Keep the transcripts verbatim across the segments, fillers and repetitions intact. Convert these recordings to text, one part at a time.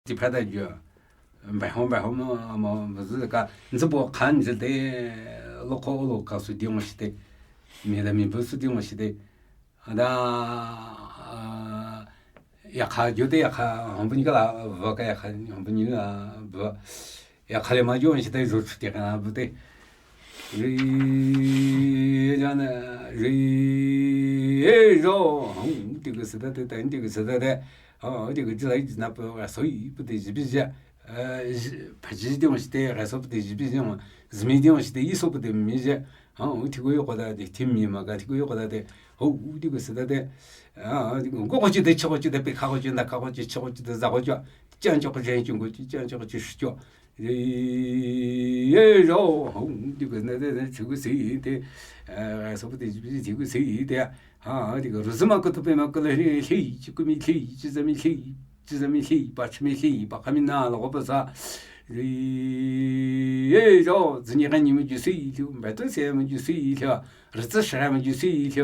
Di phra da jua. Mbai hong, mbai hong mo, mo, mo zu ka, nzi bo khan nzi de, lo ko lo ka su di mo shi de. Mi la mi bu su di mo shi de. Da, ya ka ju de, ya ka, hong bu ni ka la, bu ka ya ka, hong bu ni la, bu. Ya ka le ma ju shi de, zu chu de ka na bu de. Ri, ya na, ri, e, zo, hong, di ka sa da de, da, di ka sa da de. Hong, di ka ji la, ji na bu, so yi bu de, ji bi ji. Phaji diong shite, gaiso pute jibi diong, zimi diong shite, iso pute mi je. Ha, u tiku yoko da de, timi ma ka tiku yoko da de. Ho, u tiku se da de. Ah, go ko chi de, cho ko chi de, pe ka ko chi, na ka ko chi, cho ko chi de, za ko chi. Jan cho ko jen chung ko chi, jan cho ko chi shi cho. Ye, ye, yo, ho, u tiku na de, de, tiku si de. Eh, gaiso pute jibi, tiku si de. Ha, tiku ruzuma ko to pe ma ko le, le, le, chi ku mi, le, chi za mi, le. Chi za mi hli, pa chi mi hli, pa kha mi na lo ko pa sa. Ri, ye, yo, zi ni ka ni mi ju si hli, mba tu se mi ju si hli, ri zi sha mi ju si hli.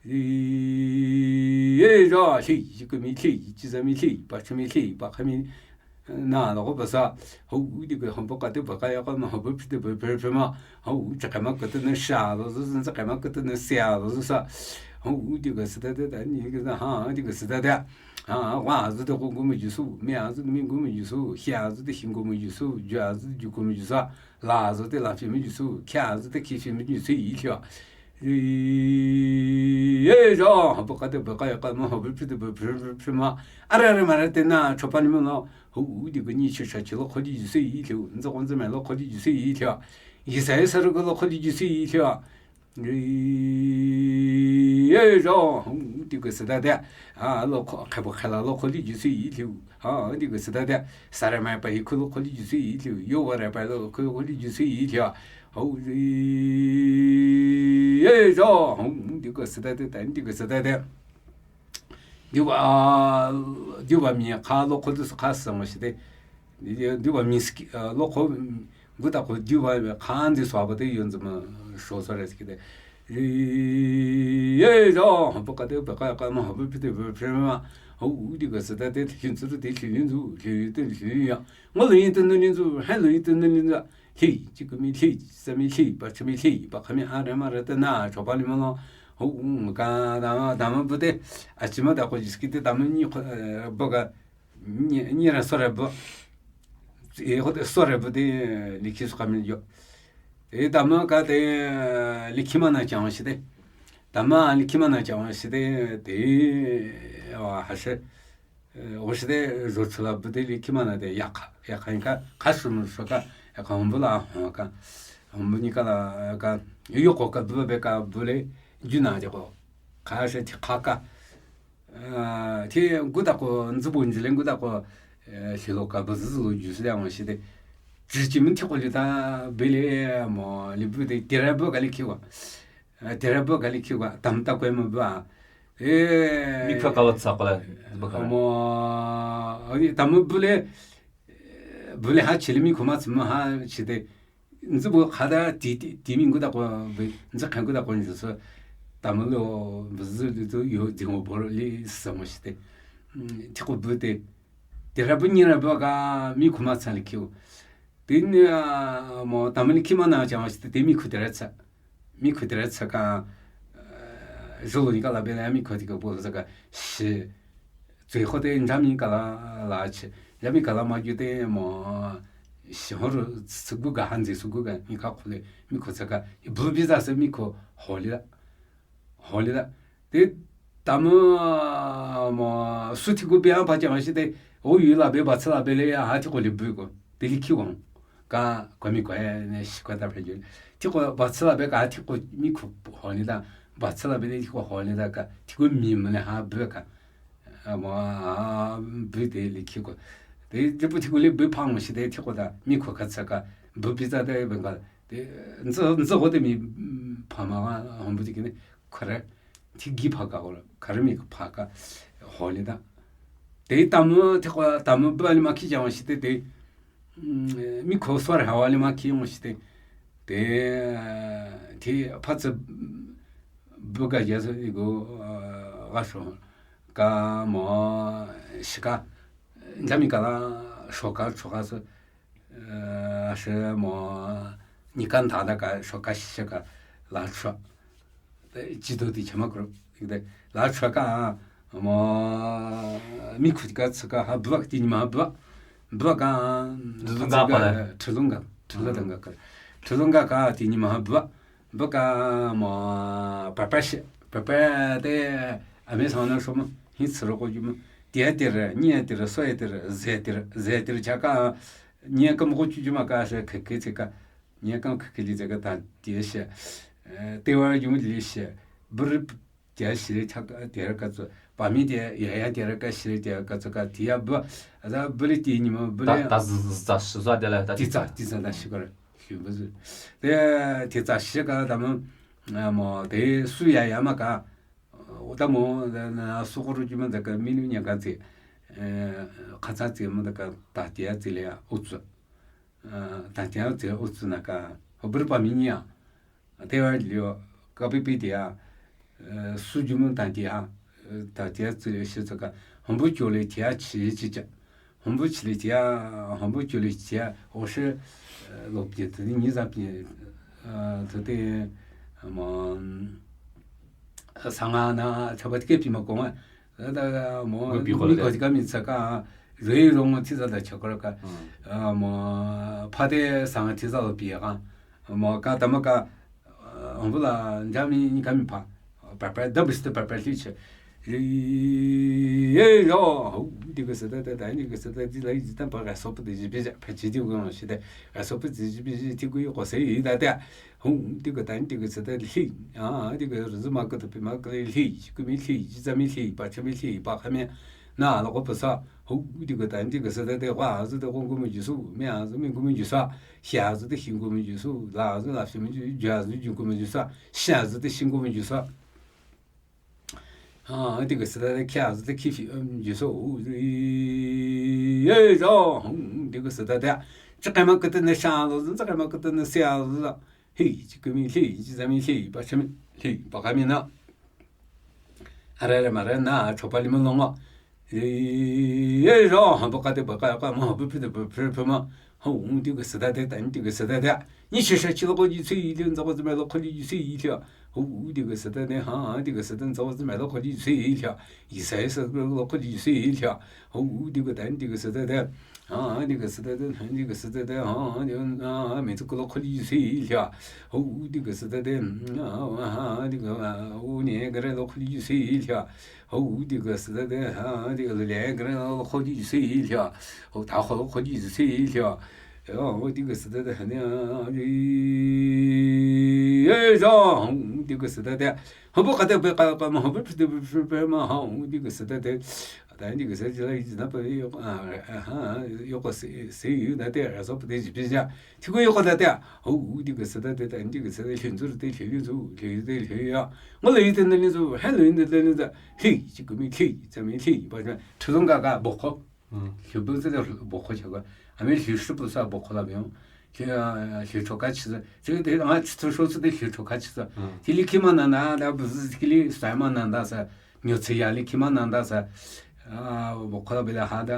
Ri, ye, yo, hli, chi ku mi hli, chi za mi hli, pa chi mi hli, pa kha mi na lo ko pa sa. Ho, di ko hom pa ka te pa ka ya ka ma, ho pa pi te pa pi pi ma. Ho, cha ka ma ka te na sha lo, zi, zi ka ma ka te na sia lo, zi sa. Ho, di ko sa da da da, ni ka ha, di ko sa da da. 啊，花子的红果木就是，面子的面果木就是，瞎子的新果木就是，橘子的旧果木就是，辣子的辣皮木就是，茄子的开心木就是一条。哎呀，不搞的不搞，搞么好不吃的不吃不吃嘛，啊，这这嘛这等呐，吃饭的么咯，好的个你吃吃吃了，快递就是一条，你这光子买了，快递就是一条，一三十个了，快递就是一条。 Ye, yo, hong, di ko sa da de. Ah, lo ko, kha bo kha la lo ko li ju si yi liu. Ah, di ko sa da de. Sa re mai pa yi ku lo ko li ju si yi liu. Yo wa re pa lo ko li ju si yi liu. Ho, ye, yo, hong, di ko sa da de, dan di ko sa da de. Diwa, diwa mi kha lo ko du kha sa mo shi de. Diwa mi ski, lo ko, gu da ko diwa kha ndi swa ba de yun zi ma sho swa re ski de. Ye, yo, bu ka de, bu ka, ka ma, bu pi de, bu pi ma. Ho, di ko sa da de, lin zu de, lin zu, lin de, lin ya. Ngo lin de, lin zu, hai lin de, lin zu. Hli, chi ku mi hli, sa mi hli, pa chi mi hli, pa kha mi a re ma re de na, cho pa li ma lo. Ho, ka, da ma, da ma bu de, a chi ma da ko ji ski de, da ma ni ko, bu ka, ni, ni ra so re bu. E ho de so re bu de, li ki su ka mi yo. E da ma ka de, li ki ma na chang shi de. Da ma li ki ma na chang shi de, de, wa, ha shi. 我是在说出来不对的，起码那点也看，也看一看，看什么说看，也看我们不啦，我看，我们你看了看，有个个不被看不嘞，就那家伙，看是挺看看，呃，天古大个，你不你连古大个，呃，西罗看不是路就是这样西的，直接门贴过去他被嘞么，你不对，第二不给你去过。 Tera bu kali kiwa, tam ta kwe mo ba. E, mi kha kala tsa kala, bu kha. Mo, ani tam bu le, bu le ha chili mi kuma tsma ha chide. Nzi bu khada ti, ti, ti mi nguda ko, nzi khan nguda ko nzi so. Tam lo, bu zi du yo, di ngo bor li sa mo chide. Ti ko bu te. Tera bu ni ra bu ka, mi kuma tsa li kiwa. Tin, mo, tam ni kima na chang wa chide, mi khu tera tsa. Mi khu tera tsa ka, zulu ni ka la be la mi khu ti ka bo za ka shi. Zui ho de nja mi ka la la chi. Nja mi ka la ma ju de mo shi ho ru su gu ga han zi su gu ga ni ka khu le mi khu tsa ka. Bu bi za se mi khu ho li la. Ho li la. De tam mo su ti gu bi an pa chang shi de. O yu la be ba tsa la be le ya ha ti ko li bu ko. De li ki wang. Ka, kwa mi kwa ne shi kwa ta pe ju. Ti kwa ba tsala be ka, ti kwa mi kwa honi da. Ba tsala be ne ti kwa honi da ka. Ti kwa mi mo ne ha be ka. A mo, a, be de li ki kwa. De, de bu ti kwa le be pa mo shi de ti kwa da. Mi kwa ka tsa ka. Bu bi za de be ka. De, nzo, nzo ho de mi, pa ma ha, hon bu ti ki ne. Kwa re. Ti gi pa ka ko la. Ka re mi kwa pa ka. Honi da. De, tam, ti kwa, tam bu ni ma ki ja mo shi de, de. Mi kho sor hawa le ma ki mo shi te. Te, ti pha tse bu ga ya so i go, ga so. Ka mo shi ka, Njami kala shoka shoka sü, eh, ashe mo, nikan thada ka shoka shishe ka la chua. Te, chido di chama kro. De, la chua ka, mo, mi khuti ka tsaka ha bua, ti ni ma bua. Bua ka, Chulunga tsaka, pala. Chulunga, chulunga ka. Chulunga ka, ti ni ma bua. Baka ma papa shi, papa te ame sa na shoma, hin tsuro ko juma. Tia tira, nia tira, soe tira, ze tira, ze tira chaka, nia kam ko juma ka she keke tseka, nia kam keke li tseka ta tia she. Eh, te wa juma li she. Bur tia shi chaka, tia ka tsu. Pami tia, ya ya tia ka shi tia ka tsu ka tia bu. Ada bur ti ni ma bur. Ta, ta z-, z-, za shi za de la, ta ti za, ti za da shi kar. Te, te tsa shi ka ta mo, a, mo, te su ya ya ma ka, o ta mo, na, na, su ko ru ji ma da ka mi lu nya ka tse, eh, ka tsa tse mo da ka ta tia tse le ya, u tsu. Eh, ta tia tse u tsu na ka, ho bur pa mi nya. Te wa lio, ka pi pi tia, eh, su ji mo ta tia, eh, ta tia tse le shi tsa ka, ho bu kyo le tia chi chi cha. Hongbu chili tia, hongbu chili tia, oshe, eh, lopye tini nyi zapye, eh, tete, mo, sanga na, chaba tike pima konga, da, da, mo, mi ko tika mi tsaka, rei rong ti za da chakora ka, eh, mo, pate sanga ti za lopye ka, mo, ka tama ka, eh, hongbu la, njami, ni kami pa, papa, da biste papa li che. Ye, yo, ho, di ko se da, da, da, di ko se da, di la, di ta pa ga so pa di bi ja, pa chi di ko shi da. Ga so pa di bi ji ti ko ko se da da. Ho, di ko da, di ko se da li. A, di ko zu ma ko to pi ma ko li. Ko mi li, ji za mi li, pa cha mi li, pa kha mi. Na, lo ko pa sa. Ho, di ko da, di ko se da da, wa, zu da ko ko mi ji su, mi a, zu mi ko mi ji sa. Xia zu da xin ko mi ji su, la, zu la xin mi ji, ja, zu ji ko mi ji sa. Xia zu da xin ko mi ji sa. 아, 어디 그 쓰다 캬, 어디 키시, 음, 주소, 예, 저, 음, 어디 그 쓰다 대. 잠깐만 그때 내 ሻ, 저 잠깐만 그때 내 ܣܝ, 저 ܗܝ, 지금이 ܗܝ, 지금이 ܗܝ, 바침이 ܗܝ, 바가미나. 아래래 말해 나 족발이면 롱어. 예, 저, 한번 가대, 바가, 뭐, 부피도 부피만. ܗܘ, ܕܝ ܓܣ ܣܕܕܐ ܕܝ, ܕܝ ܓܣ ܣܕܕܐ ܕܝ. ܢܝ ܫܫܐ ܟܝ ܠܘܩܘ ܓܘ ܣܝ ܠܝ، ܢܙ ܩܘ ܙܡܐ ܠܘܩܘ ܓܘ ܣܝ ܠܝ. ܗܘ، ܕܝ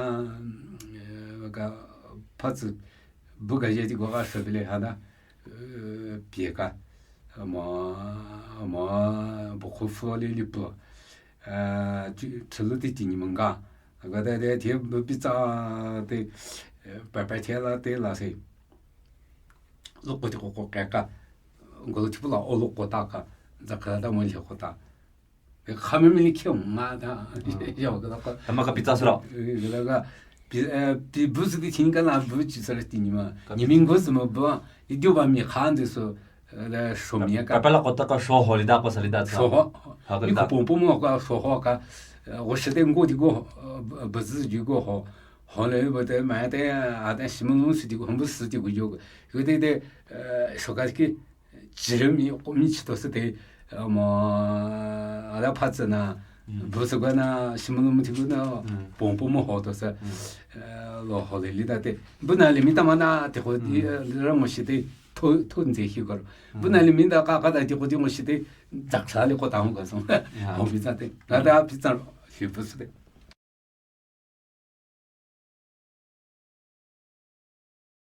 ܓܣ ܣܕܕܐ ܕܝ، ܗܐ، ܕܝ ܓܣ ܣܕܕܐ ܕܝ، ܢܙ ܩܘ ܙܡܐ ܠܘܩܘ ܓܘ ܣܝ ܠܝ. ܝܣܝ ܝܣ ܠܘܩܘ ܓܘ ܣܝ ܠܝ. ܗܘ، ܕܝ ܓܣ ܣܕܕܐ ܕܝ، ܕܝ ܓܣ ܣܕܕܐ ܕܝ، ܗܐ، ܕܝ ܓܣ ܣܕܕܐ ܕܝ، ܗܐ، ܡܝ ܬܘ ܟܘ ܠܘܩܘ ܓܘ ܣܝ ܠܝ. ܗܘ، ܕܝ ܓܣ ܣܕܕܐ ܕܝ، ܗܐ، ܗܐ، ܕܝ ܓܣ، ܗܘ، ܢܝ ܓܪܐ ܠܘܩܘ ܓܘ ܣܝ ܠܝ. ܗܘ، ܕܝ ܓܣ ܣܕܕܐ ܕܝ، ܗܐ، ܕܝ ܓܣ ܠܝ ܓܪܐ ܠܘܩܘ ܓܘ ܣܝ ܠܝ. ܗܘ، ܬܚܘ ܠܘܩܘ ܓܘ ܣܝ ܠܝ. ܗܘ، ܕܝ ܓܣ ܣܕܕܐ ܕܝ، ܗܐ، ܕܝ، ܐܝ، ܙܐ، ܗܘ، ܕܝ ܓܣ ܣܕܕܐ ܕܝ. ܗܘ، ܒܘ ܩܕ ܒܩ ܩܡ، ܗܘ، ܒܦ ܕܒܦ ܒܡ، ܗܘ، ܕܝ ܓܣ ܣܕܕܐ ܕܝ. ܐܕܝܐ ܕܝ ܓܣ ܣܕܕܐ ܕܝ، ܝܘܩ، ܐܗ، ܗܐ، ܝܘܩܘ ܣܝ، ܣܝ ܝܘ ܕܐ ܕܝ، ܐܣܘܦ ܕܝ ܙܝ ܒܝ ܙܐ. ܬܝ ܓܘ ܝܘܩܘ ܕܐ ܕܝ. ܗܘ، ܕܝ ܓܣ ܣܕܕܐ ܕܝ، ܐܕܝܐ ܕܝ ܓܣ ܣܕܕܐ ܕܝ، ܠܝ ܙܘ ܕܝ، ܠܝ ܙܘ، ܠܝ ܙܘ ܕܝ، ܠܝ ܙܘ. ܡܘ ܠܝ ܕܝ ܢܠܝ ܙܘ، ܗܐ ܠܝ ܕܝ ܢܠܝ ܙܘ. ܗܝ، ܟܝ ܟܘ ܡܝ ܗܝ، ܙܐ ܡܝ ܗܝ، ܒܫ ܡܐ. ܬܘ ܠܘܢ ܓܐ ܓܐ ܒܘ ܟܘ. ܠܝ ܒܘ ܙܐ ܕܝ ܒܘ ܟܘ ܟܐ ܓܐ. ܐܡܝ ܠܝ ܫܘܦ ܒܘ ܣܐ ܒܘ ܟܘ ܠܐ ܒܝܘ. ܠܝ، ܐܗ، ܠܝ ܟܘ ܟܐ ܟܝ ܙܐ. ܙܐ ܕܝ ܐܢܐ ܟܝ ܬܘ ܫܘ ܙܐ ܕܝ ܠܝ ܟܘ ܟܐ ܟܝ ܙܐ. ܬܝ ܠܝ ܟܝ ܡܐ ܢܢ ܕܐ، ܕܐ ܒܘ ܙܐ ܟܝ ܠܝ ܣܐ ܡܐ ܢܢ ܕܐ ܙܐ. ܢܝܘ ܟܝ ܝܐ ܠܝ ܟܝ ܡܐ ܢܢ ܕܐ ܙܐ. ܐܗ، ܒܘ ܟܘ ܠܐ ܒܝܠ ܗܕܐ، ܐܗ، ܒ ܓܐ ܦܐ ܙܐ ܒܘ ܓܐ ܝܐ ܕܝ ܓܘ ܩܐ ܫܘ ܒܝܠ ܗܕܐ، ܐܗ، ܒܝ ܩܐ، ܡܐ، ܡܐ، ܒܘ ܟܘ ܦܘܠ ܠܝ ܠܝ ܦܘ، ܐܗ، ܟܝ، ܟܝ ܠܘ ܕܝ ܟܝ ܢܝ ܡܢ ܓܐ، ܐܓܐ ܕܐ ܕܐ ܕܝ ܒ ܒܝ ܙܐ ܕܝ، ܐܗ، ܦܐ ܦܐ ܟܝ ܠܐ ܕܝ ܠܐ ܣܝ، ܠܘܩܘ ܕܝ ܩܘ ܩܘ ܩܐ ܩܐ، ܓܘ ܠܘ ܟܝ ܦܘܠ ܠܐ ܐܘ ܠܘܩܘ ܕܐ ܩܐ، ܙܐ ܩܐ ܕܐ ܡܘ ܠܝ ܩܘ ܕܐ. ܚܡܝ ܡܝ ܠܝ ܟܝ ܡܐ ܕܐ، ܝܐ ܘ ܓܐ ܕܐ ܩܐ. ܐܡܐ ܩܐ ܒܝ ܙܐ ܣܪ. ܐܗ، ܓܐ ܕܐ ܩܐ، ܒܝ، ܐܗ، ܒܝ ܒܘ ܙܐ ܕܝ ܟܝ ܢܝ ܩܐ ܠܐ ܒܘ ܟܝ ܣܪ ܕܝ ܢܝ ܡܐ. ܢܝ ܡܝܢ ܓܘ ܙܐ ܡܐ ܒܘ، ܝ ܕܝܘ ܒܐ ܡܝ ܚܢ ܕܝ ܣܘ، ܐܗ، ܠܐ ܫܘ ܡܝ ܩܐ. ܦܐ ܦܐ ܠܐ ܩܘ ܕܐ ܩܐ ܫܘ ܗܘ ܠܝ ܕܐ ܩܐ ܣܪ ܠܝ ܕܐ ܣܪ. ܫܘ ܗܘ. ܗܘ ܩܐ ܡܝ ܠܝ ܕܐ. ܦܘܡ ܦܘܡ ܡܘ ܩܐ ܫܘ ܗܘ ܩܐ، ܐܗ، ܘ ܫܐ ܕܝ ܢ ܓܘ ܕܝ ܓܘ، ܐܗ، ܒ-، ܒܘ ܙܐ ܕܝ ܓܘ ܗܘ. ܗܘ ܠܐ ܒܐ ܕܐ ܡܐ ܕܐ، ܐ ܕܐ ܫܡܘ ܠܘ ܣܐ ܕܝ ܓܘ، ܗܘ ܒܘ ܣܐ ܕܝ ܓܘ ܓܘ. ܝܘ ܕܝ ܕܝ، ܐܗ، ܫܘ ܩܐ ܕܝ ܟܝ ܟܝ ܡܝ ܩܘ ܡܝ ܟܝ ܬܘ ܣܐ ܕܝ، ܐܗ، ܡܐ، ܐ ܕܐ ܦܐ ܙܐ ܢܐ، ܒܘ ܣܐ ܓܘ ܢܐ، ܫܡܘ ܠܘ ܡܘ ܬܝ ܓܘ ܢܐ، ܦܘܡ ܦܘܡ ܡܘ ܗܘ ܬܘ ܣܐ، ܐܗ، ܠܘ ܗܘ ܠܝ ܠܝ ܕܐ ܕܝ. ܒܘ ܢܐ ܠܝ ܡܝ ܕܐ ܡܐ ܢܐ ܕܝ ܩܘ ܕܝ، ܐܗ، ܪܡܘ ܫܐ ܕܝ، ܬܘ، ܬܘ ܢܙܝ ܗܝ ܓܘ ܪܘ. ܒܘ ܢܐ ܠܝ ܡܝ ܕܐ ܩܐ ܩܐ ܕܐ ܕܝ ܩܘ ܕܝ ܡܘ ܫܐ ܕܝ، ܙܩ ܫܐ ܠܝ ܩܘ ܕܐ ܗܘ ܓܐ ܣܘ. ܗܘ ܒܝ ܙܐ ܕܝ. ܐ ܕܐ ܒܝ ܙܐ ܠܝ ܒܘ ܣܐ ܕܝ.